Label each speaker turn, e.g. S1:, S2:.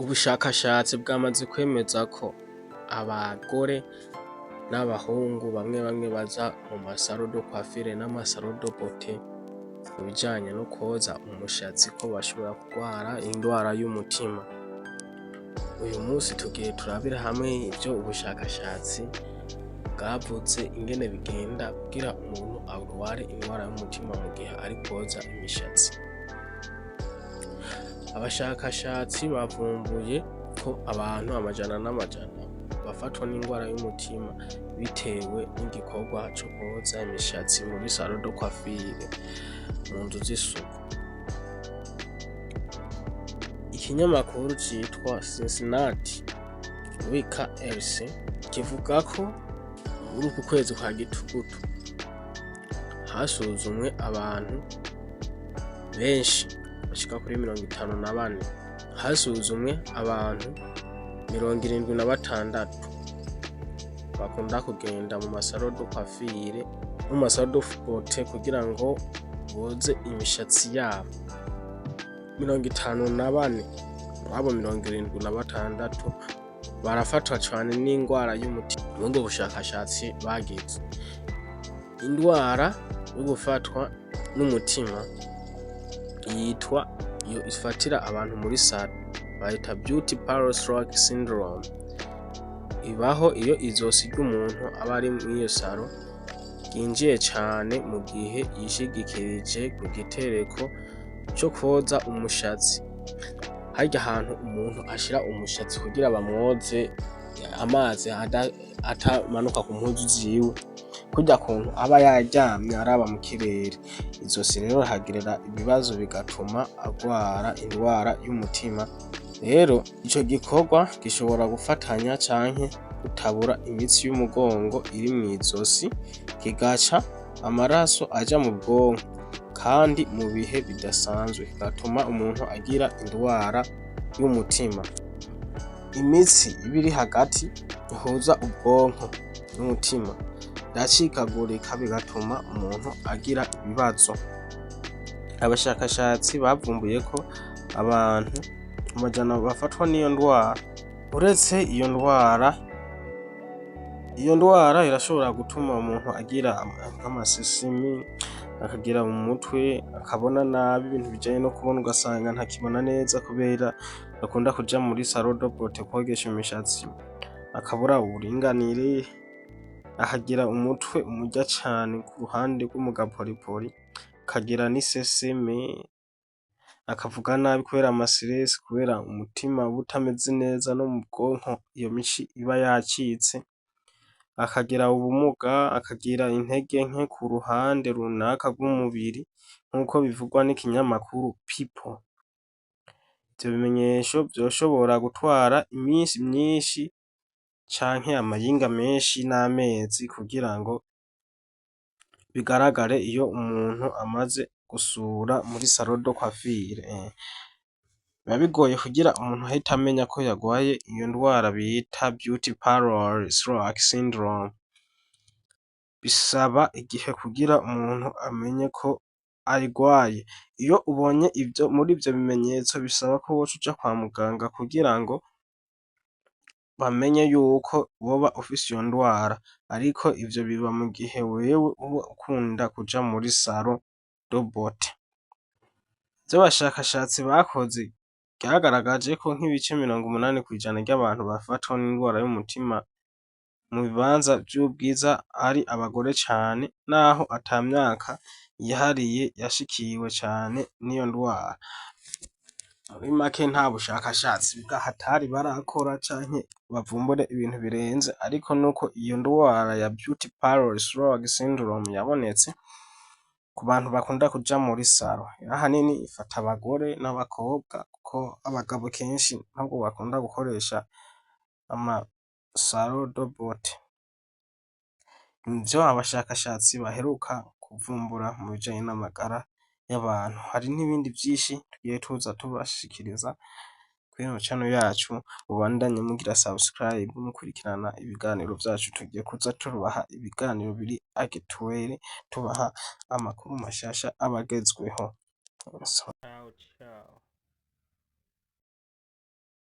S1: Ubushakashatsi bwamaze kwemeza ko abagore n'abahungu bamwe bamwe baza mu ma salon de coiffure n'ama salon de beauté mu bijanye no kwoza umushatsi ko bashobora kurwara indwara y'umutima. Uyu musi tugiye turabire hamwe ivyo ubushakashatsi bwavuze, ingene bigenda kugira umuntu arware indwara y'umutima mu gihe ari kwoza imishatsi. Abashakashatsi bavumbuye ko abantu amajana n'amajana bafatwa n'indwara y'umutima bitewe n'igikorwa co kwoza imishatsi muri salon de coiffure, mu nzu z'isuku. Ikinyamakuru citwa Cincinnati Weekly kivuga ko muri uku kwezi kwa Gitugutu hasuzumwe abantu benshi bashika kuri 54. Hasuzumwe abantu 76 bakunda kugenda mu ma salon de coiffure no mu ma salon de beauté kugira ngo boze imishatsi yabo. 54 mw'abo 76 barafatwa cane n'ingwara y'umutima. Muri ubwo bushakashatsi bagize, indwara yo gufatwa n'umutima yitwa iyo ifatira abantu muri salon bayita beauty parlor stroke syndrome. Ibaho iyo izosi ry'umuntu aba ari mw'iyo salon ryinjiye cane mu gihe yishigikirije ku gitereko co kwoza umushatsi. Harya hantu umuntu ashira umushatsi kugira bamwoze, amazi atamanuka ku mpuzu ziwe, kurya kuntu aba yaryamye araba mu kirere, izosi rero rihagirira ibibazo bigatuma agwara indwara y'umutima. Rero ico gikorwa gishobora gufatanya canke gutabura imitsi y'umugongo iri mw'izosi, kigaca amaraso aja mu bwonko, kandi mu bihe bidasanzwe kigatuma umuntu agira indwara y'umutima. Imitsi iba iri hagati ihuza ubwonko n'umutima iracikagurika, bigatuma umuntu agira ibibazo. Abashakashatsi bavumbuye ko abantu amajana bafatwa n'iyo ndwara. Uretse iyo ndwara, iyo ndwara irashobora gutuma umuntu agira nk'amasesemi, akagira mu mutwe, akabona nabi, ibintu bijanye no kubona ugasanga ntakibona neza kubera akunda kuja muri salon de beauté kwogesha imishatsi, akabura uburinganire, akagira umutwe umurya cane ku ruhande rwo mu gaporipori, akagira n'iseseme, akavuga nabi kubera ama stress, kubera umutima uba utameze neza no mu bwonko iyo mitsi iba yacitse, akagira ubumuga, akagira intege nke ku ruhande runaka rw'umubiri, nk'uko bivugwa n'ikinyamakuru People. Ivyo bimenyesho vyoshobora gutwara iminsi myinshi canke amayinga menshi n'amezi kugira ngo bigaragare iyo umuntu amaze gusura muri salon de coiffure. Biba bigoye kugira umuntu ahite amenya ko yagwaye iyo ndwara bita beauty parlor stroke syndrome. Bisaba igihe kugira umuntu amenye ko ayigwaye. Iyo ubonye ivyo muri ivyo bimenyetso, bisaba ko woca uja kwa muganga kugira ngo bamenye yuko woba ufise iyo ndwara, ariko ivyo biba mu gihe wewe uba ukunda kuja muri salon de beauté. Ivyo abashakashatsi bakoze vyagaragaje ko nk'ibice 80% ry'abantu bafatwa n'indwara y'umutima mu bibanza vy'ubwiza ari abagore cane, naho ata myaka yihariye yashikiwe cane n'iyo ndwara. Muri make, nta bushakashatsi bwahatari barakora canke bavumbure ibintu birenze, ariko nuko iyo ndwara ya beauty parlor stroke syndrome yabonetse ku bantu bakunda kuja muri salon. Ahanini ifata abagore n'abakobwa, kuko abagabo kenshi ntabwo bakunda gukoresha ama salon de beauté. Nivyo abashakashatsi baheruka kuvumbura mu bijanye n'amagara y'abantu. Hari n'ibindi vyinshi tugiye tuza tubashikiriza kuri ino channel yacu. Mubandanye mugira subscribe, mukurikirana ibiganiro vyacu. Tugiye kuza tubaha ibiganiro biri actuel, tubaha amakuru mashasha aba agezweho. Ciao ciao.